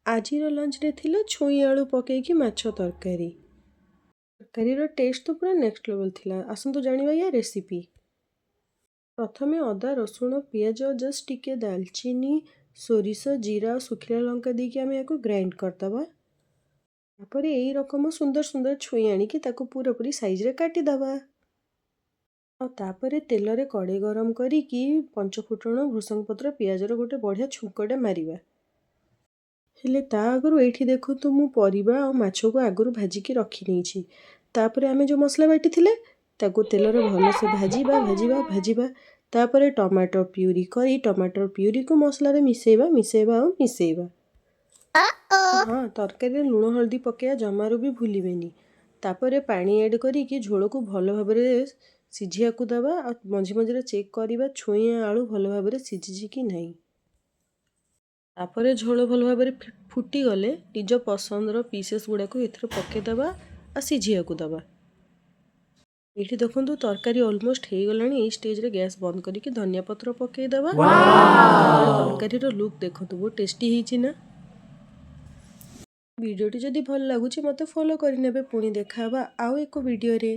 ଆଜିର ଲଞ୍ଚରେ ଥିଲା ଛୁଇଁ ଆଳୁ ପକେଇକି ମାଛ ତରକାରୀ। ତରକାରୀର ଟେଷ୍ଟ ତ ପୁରା ନେକ୍ସଟ ଲେଭେଲ୍ ଥିଲା। ଆସନ୍ତୁ ଜାଣିବା ୟା ରେସିପି। ପ୍ରଥମେ ଅଦା, ରସୁଣ, ପିଆଜ, ଜଷ୍ଟ ଟିକେ ଦାଲଚିନି, ସୋରିଷ, ଜିରା ଆଉ ଶୁଖିଲା ଲଙ୍କା ଦେଇକି ଆମେ ୟାକୁ ଗ୍ରାଇଣ୍ଡ କରିଦେବା। ତାପରେ ଏଇ ରକମ ସୁନ୍ଦର ସୁନ୍ଦର ଛୁଇଁ ଆଣିକି ତାକୁ ପୁରାପୁରି ସାଇଜରେ କାଟିଦେବା। ଆଉ ତାପରେ ତେଲରେ କଡ଼େଇ ଗରମ କରିକି ପଞ୍ଚଫୁଟଣ, ଭୃସଙ୍ଗ ପତ୍ର, ପିଆଜର ଗୋଟେ ବଢ଼ିଆ ଛୁଙ୍କଟେ ମାରିବା। ହେଲେ ତା ଆଗରୁ ଏଇଠି ଦେଖନ୍ତୁ, ମୁଁ ପରିବା ଆଉ ମାଛକୁ ଆଗରୁ ଭାଜିକି ରଖିନେଇଛି। ତାପରେ ଆମେ ଯେଉଁ ମସଲା ବାଟିଥିଲେ, ତାକୁ ତେଲରେ ଭଲସେ ଭାଜିବା, ଭାଜିବା, ଭାଜିବା। ତାପରେ ଟମାଟୋ ପ୍ୟୁରି କରି ଟମାଟୋ ପ୍ୟୁରିକୁ ମସଲାରେ ମିଶାଇବା, ମିଶାଇବା ଆଉ ମିଶାଇବା। ହଁ, ତରକାରୀରେ ଲୁଣ ହଳଦୀ ପକାଇବା ଜମାରୁ ବି ଭୁଲିବେନି। ତାପରେ ପାଣି ଆଡ଼୍ କରିକି ଝୋଳକୁ ଭଲ ଭାବରେ ସିଝିବାକୁ ଦେବା ଆଉ ମଝି ମଝିରେ ଚେକ୍ କରିବା ଛୁଇଁ ଆଳୁ ଭଲ ଭାବରେ ସିଝିଛି କି ନାହିଁ। ତାପରେ ଝୋଳ ଭଲ ଭାବରେ ଫୁଟିଗଲେ ନିଜ ପସନ୍ଦର ପିସେସ୍ ଗୁଡ଼ାକୁ ଏଥିରେ ପକାଇଦେବା ଆଉ ସିଝିବାକୁ ଦେବା। ଏଇଠି ଦେଖନ୍ତୁ, ତରକାରୀ ଅଲମୋଷ୍ଟ ହେଇଗଲାଣି। ଏଇ ଷ୍ଟେଜ୍ରେ ଗ୍ୟାସ୍ ବନ୍ଦ କରିକି ଧନିଆ ପତ୍ର ପକାଇଦେବା। ତରକାରୀର ଲୁକ୍ ଦେଖନ୍ତୁ, ବହୁତ ଟେଷ୍ଟି ହେଇଛି ନା? ଭିଡ଼ିଓଟି ଯଦି ଭଲ ଲାଗୁଛି, ମୋତେ ଫଲୋ କରିନେବେ। ପୁଣି ଦେଖା ହେବା ଆଉ ଏକ ଭିଡ଼ିଓରେ।